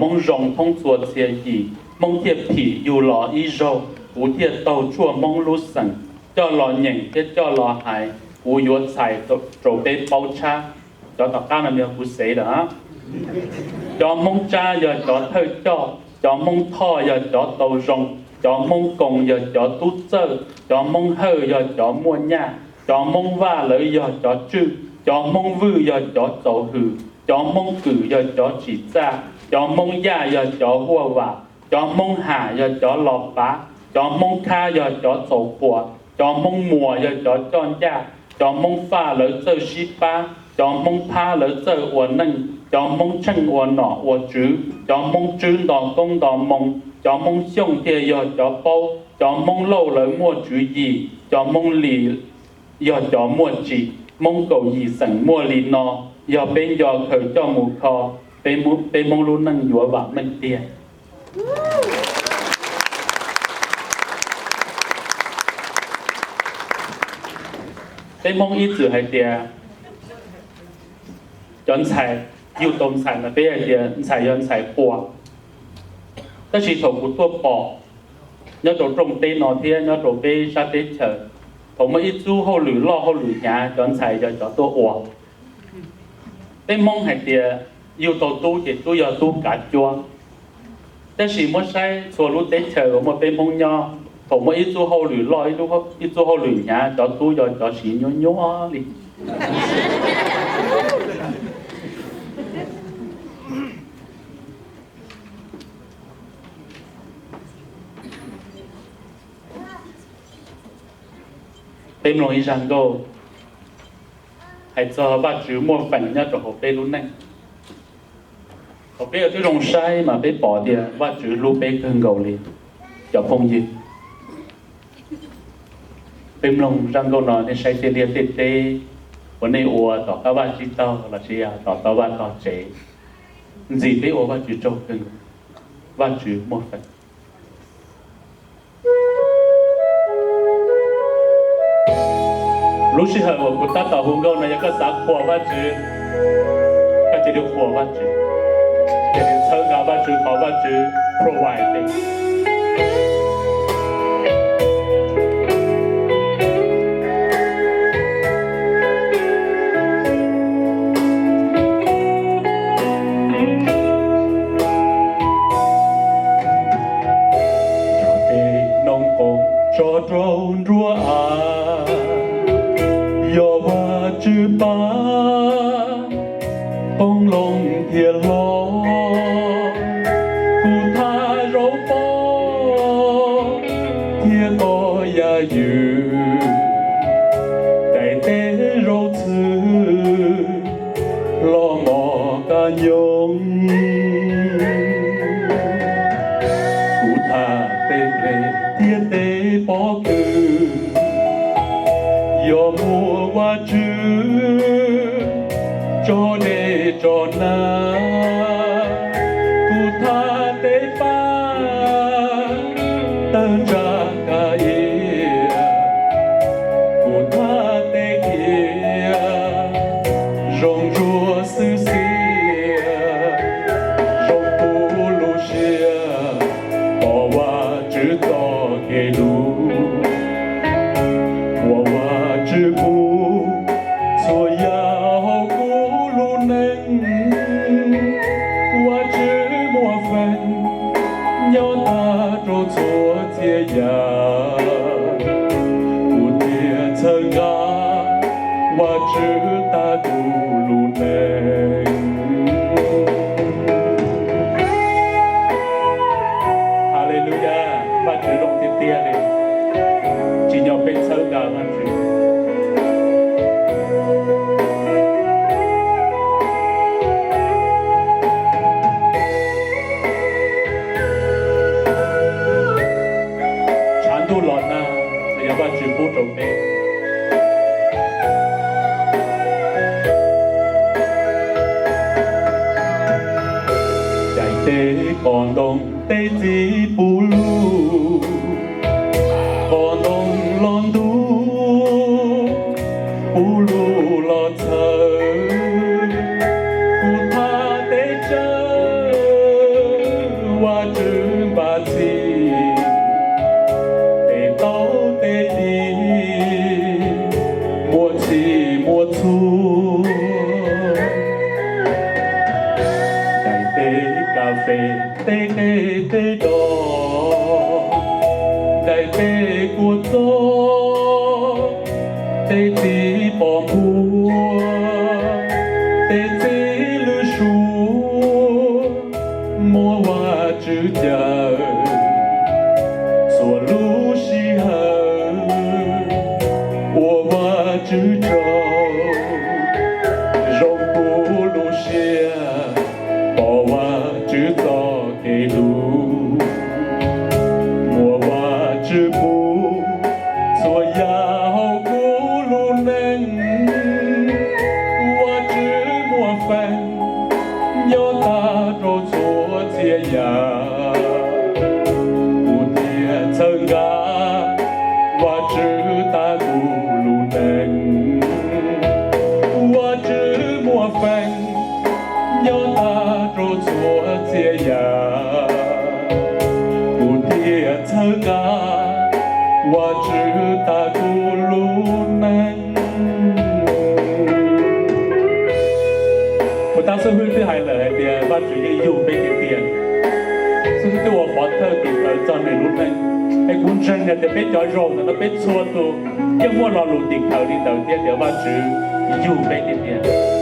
Hmoob zoo thoob txhua txhia yim, Hmoob thiaj phim yug los ib zaug, kuv thiaj taug tshuaj Hmoob lub xeem, coj los nyeem thiab coj los hais, kuv yuav txhais rau peb paub tshab. Cov tom qab no yog kuv xev lawm. Cov Hmoob Tsab yog cov thawj coj, cov Hmoob Thoj yog cov tau zoo, cov Hmoob Koos yog cov tub txawj, cov Hmoob Hawj yog cov muaj nyaj, cov Hmoob Vaj lawv yog cov tswj, cov Hmoob Vwj yog cov txaus hwm, cov Hmoob Kwm yog cov tsim txaj, cov Hmoob Yaj yog cov huaj vam, cov Hmoob Ham yog cov los pav, cov Hmoob Khab yog cov txaus quas, cov Hmoob Muas yog cov coj ncaj, cov Hmoob Faj lawv txawj sib pab, cov Hmoob Phab lawv txawj ua neej, cov Hmoob Tsheej ua nom ua tswv, cov Hmoob Tswb nto koob nto moo, cov Hmoob Xyooj thiaj yog cov paub, cov Hmoob Lauj lawv muaj tswv yim, cov Hmoob Lis yog cov muaj tsim. Hmoob kaum yim xeem muaj li no, yog peb nco khaws coj mus kho, peb Hmoob lub neej yuav vam meej tiag. Peb Hmoob ib txwm hais tias cov ntxhais, yug tau ntxhais mas peb hais tias ntxhais yog ntxhais quas. Tab sis thaum kuv tuaj pom nyob rau rooj teb no thiab nyob rau peb sab teb chaws, thaum muaj ib txub hauj lwm loj hauj lwm hnyav cov ntxhais yog cov tuaj ua. Peb Hmoob hais tias yug tau tub ces tub yog tub kav cuab. Tab sis muab saib txhua lub teb chaws uas muaj peb Hmoob nyob, thaum muaj ib txub hauj lwm loj ib txub hauj lwm hnyav cov tub yog cov siv nyuaj nyuaj li. Peb mloog ib zaj nkauj hais txog Vajtswv muaj feem nyob rau hauv peb lub neej. Thaum peb ua tib zoo saib mas peb pom tias Vajtswv hlub peb kawg nkaus li. Cov phooj ywg, peb mloog zaj nkauj no nej saib tej liaj tej teb uas nej ua tom qab vaj tsib taug los sis yog tom tau vaj tog tsev, ntxim peb ua Vajtswv tsaug kawg. Vajtswv muaj feem. Lub sij hawm uas kuv tab tom hu nkauj no yog koj xav qhuas Vajtswv, koj cia li qhuas Vajtswv, cia li txhawb nqa Vajtswv, thov Vajtswv provide. Tej noog qoos tso rau nruab av, yog Vajtswv pab, qoob loo thiaj hlob. Kuv thaj zaub pob thiab koj yaj ywm, daim teb zaub txhwb los mos kab nyoog. Kuv thaj tej nplej thiab tej pob kws, yog muaj Vajtswv tso dej tso nag. Kuv thaj tej paj tawg ntsa kab iab, kuv thaj tej kiab zoo ntsuab xwb xiab. Zoo kuv lub siab pom Vajtswv txoj kev hlub, ua Vajtswv pub txhua yam hauv kuv lub neej. Vajtswv muaj feem nyob tag rau txhua txhia yam, kuv thiaj txhawb nqa Vajtswv tag kuv lub neej. Hallelujah, Vajtswv zoo tiag tiag li, tsim nyog peb txhawb nqa Vajtswv. Tshav ntuj los nag los yog Vajtswv pub rau peb. Daim teb qos ntoo tej txiv puv lug, qos ntoo los ntug, puv lug los txhawv. Kuv thaj teb tsawb Fem tej qe tej dos, daim peb kua txob, tej txiv pos npua, tej txiv lwm suab, muaj Vajtswv cawm txhua lub sij hawm, ua Vajtswv tsaug, zoo kuv lub siab, pom Vajtswv txoj kev hlub, muaj Vajtswv pub txhua yam hauv kuv lub neej, Vajtswv muaj feem nyob tag rau txhua txhia yam, kuv thiaj txhawb nqa Vajtswv tag kuv lub neej, Vajtswv muaj feem nyob tag rau txhua txhia yam, kuv thiaj txhawb nqa Vajtswv tag kuv lub neej. Puas tas xib hwb twb hais lawm hais tias Vajtswv yeej yug peb tiag tiag. Xib hwb twb ua pov thawj tim khawv txog nws lub neej, es kuv ntseeg hais tias peb cov zoo ntawm no peb txhua tus yeej muaj lo lus tim khawv li ntawd thiab tias Vajtswv yug peb tiag tiag.